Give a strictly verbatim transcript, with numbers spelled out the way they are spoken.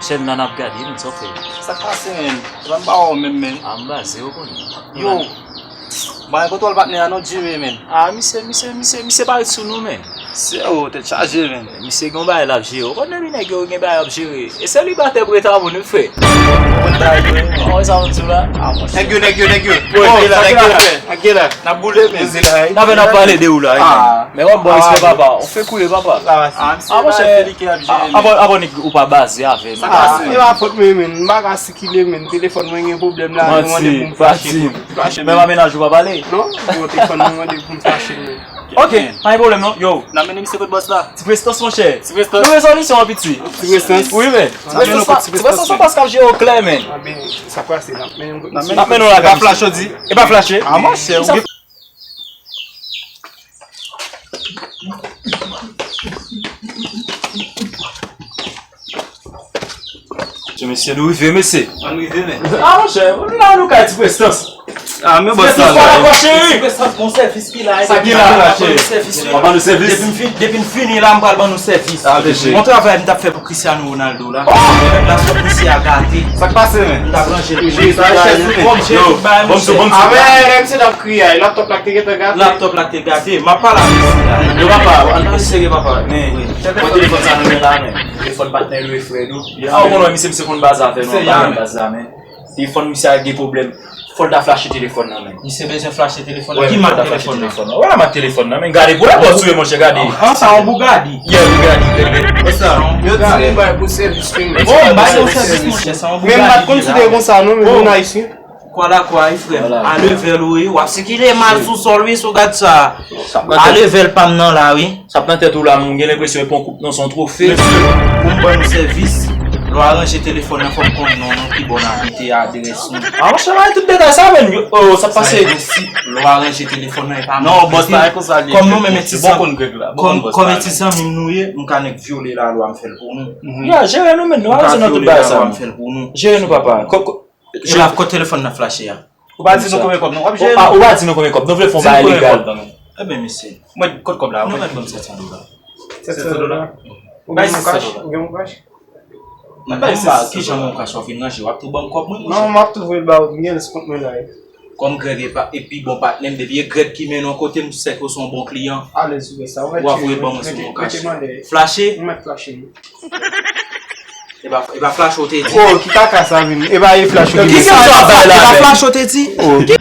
Chèn nan ap gade, men sa w fè. Sa k pase, men? Sa m pa wè w menm, men. A, m baze, ou konnen. Yo, bay kontwòl patnè a non, Jimmy, men. A, misye, misye, misye, misye pa ret sou nou, men. Se ou, tèt chaje, men. Misye gen yon bagay l ap jere. Ou konnen li nèg yo gen bagay ap jere. E selibatè pou rete avè nou, frè. Ou konn bagay yo, men. Ou wè sa m di w la? A, monchè. Nèg yo, nèg yo, nèg yo. Bon, sa k gen la, sa k gen la. N ap boule, men. N ap pale de ou la, men. Men wè, bon, respè, papa. Ou fè kouri, papa. A, monchè. Abòne, ou pa baze avè nou. Sa k pase? E pa fòt mwen, men. M pa ka sikile, men. Telefòn mwen gen pwoblèm la, mwen mande pou m flache. Menm a mennaj ou pa pale? Non, bon, telefòn mwen mande pou m flache, men. Ok, pa gen pwoblèm non. Yo. N ap mennen misye kot bòs la. Ti Prestans, monchè. Ti Prestans. Nou rezolisyon an piti. Ti Prestans. Wi, men. Ti Prestans, Ti Prestans se pòs k ap jere w klè, men. N ap mennen w lakay misye. E pa flache, w di. E pa flache. A, monchè. Mesye, nou rive, mesye. Ann rive, men. A, monchè, nou la, nou kay Ti Prestans. A, men bòs la. Ti Prestans, bon sèvis ki la. Sa ki la, la, cheri? W ap ban nou sèvis? Depi m fin-, depi m fini la, m pral ban nou sèvis. A, ok, cheri. Yon travay m t ap fè pou Cristiano Ronaldo la. Laptop misye a gate. Sa k pase, men? M t ap ranje l. Yo, bon, bon, bon. A, men, men misye t ap kriye, laptop la k te gentan gate. Laptop la k te gate. M ap pale avè misye la. Yo, papa, ann sere, papa. Men, pran telefòn sa nan men la, men. Telefòn patnè Louis Fred ou. A, ou konn wè misye, misye konn baz avè nou, anba baz la, men. Telefòn misye a gen pwoblèm. Fò l ta flache telefòn nan, men. Misye bezwen flache telefòn nan. Ki mak telefòn nan? Wè, mak telefòn nan, men. Gade, pou la bòs ou ye, monchè, gade. A, sa yon Bugatti. Yeah, Bugatti, baby. Yo di li bay pou sèvis, men. Bon, bay yon sèvis, monchè, sa yon Bugatti. Men m pa t konn si te konsa, non, men moun ayisyen. Kwa la kwa, wi, frè m. A levèl ou, wi. W ap sikile mal sou sòl, wi, si w gad sa. A levèl pa m nan la, wi. Sa ap nan tèt ou la, men m gen lenpresyon e pa yon koup non, se yon twofe. Mesye, pou m ban nou sèvis, lè w aranje telefòn nan, fò m konn non nou, ki bò n abite, adrès nou. A, monchè, bay tout detay sa, men. Yo, oh, sa ap pase. Lè w aranje telefòn nan, e pa mwen. Non, bòs la, e konsa li ye. Kòm nou menm, e ti zanmi. Bon konn Grèg la, bon konn bòs la. Kòm e ti zanmi m nou ye, m ka nèk vyole lalwa, m fè l pou nou. Ya, jere nou, men, nou pa bezwen nan tout bagay sa. M ka vyole lalwa, m fè l pou nou. Jere nou, papa. Kò, kò, E pa kot telefòn nan flache a? Ou pa di nou konbyen kòb non w ap jere non. Ou pa di nou konbyen kòb. Nou vle fè yon bagay legal. Ebyen, mesye. Mwen, kot kòb la? Nou mèt ban m sèt san dola. Sèt san dola? Ou gen yon kach? Ou gen yon kach? Mwen bay sèt san dola. Kijan mwen yon kach w ap vin ranje? W ap tou ban m kòb mwen, monchè? Non, m ap tou voye l ba ou. M gen sèt mil la, wi. Kòm Grèg e pa, e pi bon patnè m, depi e Grèg ki mennen w kote m, sèke w se yon bon kliyan. Alèz, ou wè sa. W ap voye l ban mwen sou yon kach. Flache? M mèt flache, wi. E pa, e pa flash ou te di. Oh, ki kaka sa menm? E pa e flash ou te di. Ki kaka sa? E pa flash ou te di. Oh, ki